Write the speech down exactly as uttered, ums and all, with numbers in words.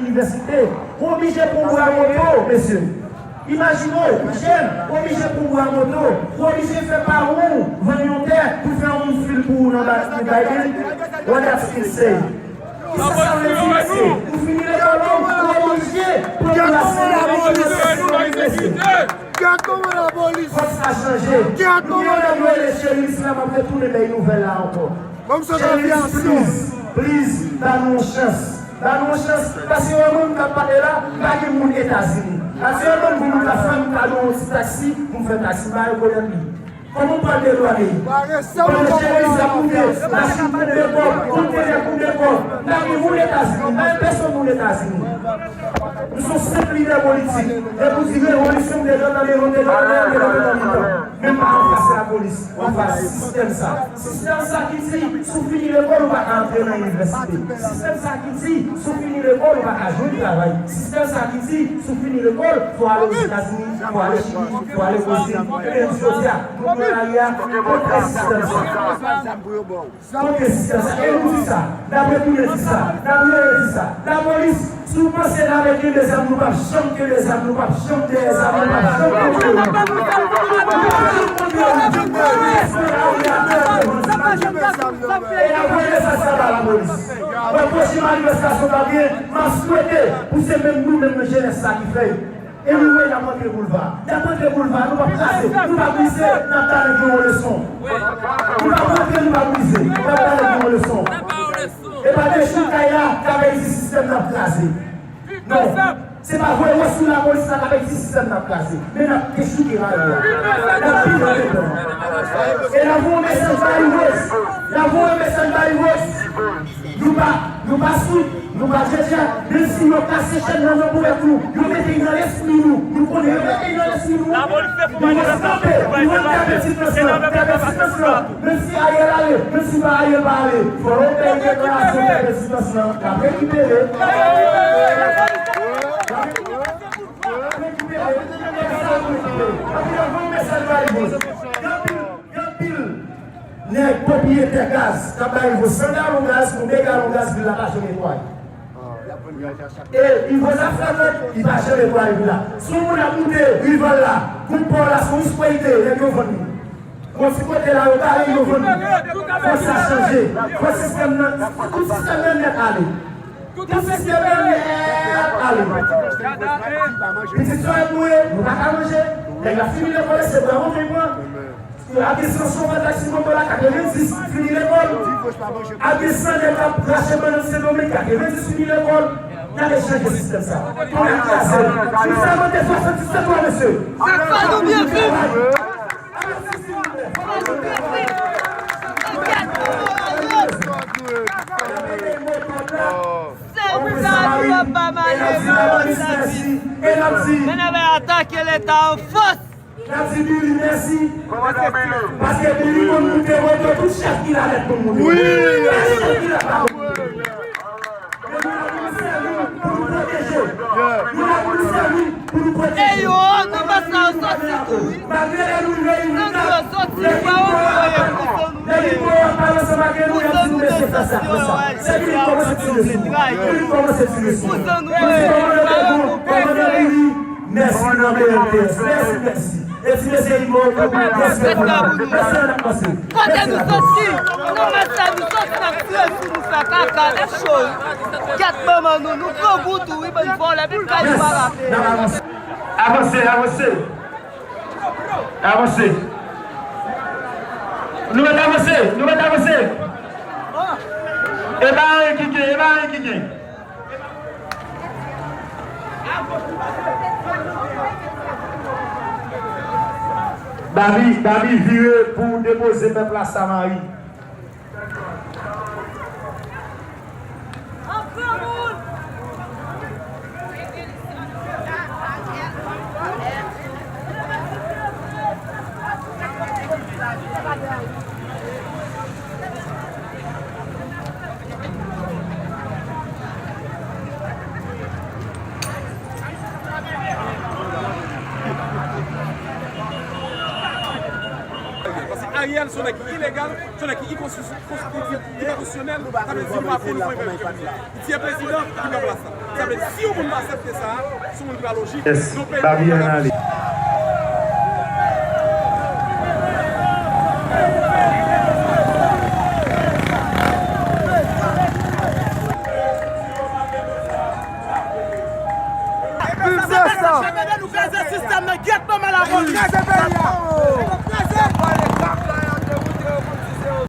Inivèsite, ou oblije pran bwa moto, mesye. Imajine w, ou jèn, ou oblije pran bwa moto, ou oblije fè paran w vann yon tè pou fè yon fil pou ou nan ba-, nan Biden. What that still say? Kisa sa vle di, mesye? Ou fini lekòl ou, ou oblije pran bwa sou yon inivèsite. Gad kòman lapolis. Fòk sa chanje. Gad kòman lapolis. Cheri, m ap retounen bay nouvèl la ankò. Cheri, please, please, ba nou yon chans. Ba nou yon chans. Paske yon moun k ap pale la, pa gen moun Etazini. Paske yon moun pou moun ka fè m kado yon ti taksi, pou m fè taksi, m pa gen pwoblèm li. Kòman w pral delwane? Pandan cheri sa koute, machin koute kò, kontenè koute kò. Pa gen moun Etazini, pa gen pèsonn moun Etazini. Nou se yon senp lidè politik. Depi w di revolisyon, m te gentan devan, m te gentan devan, m te gentan nan mitan. Men m pa anfas lapolis, m anfas sistèm sa. Sistèm sa ki di, si w fini lekòl, ou pa ka antre nan inivèsite. Sistèm sa ki di, si w fini lekòl, ou pa ka jwenn travay. Sistèm sa ki di, si w fini lekòl, fò w ale Ozetazini, fò w ale Chili, fò w ale Brezil. Men jodi a, nou pran lari a, nou kontre sistèm sa. Kontre sistèm sa. E nou di sa, n ap retounen di sa, n ap rele di sa. Lapolis, si w panse n ap kenbe zam, nou p ap janm kenbe zam, nou p ap janm dèyè zam, nou p ap janm kenbe yo. Nou p ap janm kenbe yo. Respè la, wi, atè devan zam. E n ap voye mesaj sa ba lapolis. Mwen, pwochen manifestasyon k ap gen, m ap swete pou se menm nou menm nan jenès sa ki fè l. Anyway, n ap antre boulva. N ap antre boulva, nou p ap kraze, nou p ap brize, n ap ba nèg yo yon leson. Nou p ap antre, nou p ap brize, n ap ba nèg yo yon leson. E pa dechouke kay la k ap di sistèm n ap kraze. Non, se pa voye wòch sou lapolis la k ap di sistèm n ap kraze. Men n ap dechouke kay la. N ap pi andedan. E n ap voye yon mesaj ba Yvos. N ap voye yon mesaj ba Yvos. Nou pa, nou pa soud, nou pa djèdjè. Menm si yo kase chèn nan nan poubèl nou, yo mete l nan lespri nou. Nou konnen yo mete l nan lespri nou. Nou kanpe, nou kanpe ti frans lan, kanpe ti frans lan. Menm si Ariel ale, menm si pa Ariel pa ale, fò yo fè yon deklarasyon kanpe ti frans lan. N ap rekipere. N ap rekipere. N ap rekipere. Anpil, anpil mesaj ba Yvos. Gen anpil, gen anpil nèg pwopriyetè gaz k ap bay Yvos san galon gaz pou de galon gaz, vil la pa janm netwaye. E Yvos ap fè kòb, li pa janm netwaye vil la. Si yon moun ap moute rival la, kout pò la, se yon spray li te ye, nèg yo vann li. Yon ti kote la, yo bare, yo vann li. Fò sa chanje. Fò sistèm nan, tout sistèm nan nèt ale. Tout sistèm nan nèt ale. Pitit sòrèt nou ye, nou pa ka manje. Nèg la fini lekòl, se bwa manje l pran. Abisan Sovant ak Simoto la, katrevendis fini lekòl. Abisan nèg k ap rache bannann Sendomeng, katrevendis fini lekòl. N ale chanje sistèm sa. Pou n kraze l. Nou fè vote swasanndisèt tou, mesye. Fò nou byen viv. Sèl sa nou ap ba malere yo, mezanmi. Men n ap atake Leta an fòs. N ap di Billy mèsi. Paske Billy konn moute moto, tout chèf ki la nèt konn moute. Wi. Chèf ki la pa konn moute. Men nou la pou nou sèvi pou nou pwoteje. Nou la pou nou sèvi pou nou pwoteje. E yo, nan mas la yo soti tou, wi. Malgre lè nou rive, nou soti, pa yo voye pou sa nou. Lè nou voye pale ansanm ak nou, y ap di nou mesye fè sa, fè sa. Se Billy ki kòmanse tire sou nou. Billy ki kòmanse tire sou nou. Mèsi, kòmandan Billy. Mèsi nan B L T S. Mèsi, mèsi. E ti mesye Ivo tou, respè pou nou. Mèsi, n ap pase. Kote nou soti? Nan mas la nou soti, n ap tire sou nou, fè kaka, nèg cho. Gèt manman nou, nou grangou tou, wi, bann vòlè, menm kay nou pa rape. Avanse, avanse. Avanse. Nou mèt avanse, nou mèt avanse. E pa anyen ki gen, e pa anyen ki gen. Babi, Babi vire pou depoze pèp la Samari. Paske Ariel se yon nèg ki ilegal, se yon nèg ki ikonstitisyon-, ki pa konstitisyonèl, sa vle di nou pa pou nou fè yon pèp ki pati la. Li tiye prezidan, li pran plas la. Sa vle di, si yon moun pa aksepte sa, se yon moun ki pa lojik. Yes, Babi ann ale. Kraze sistèm nan, gyèt manman la polis.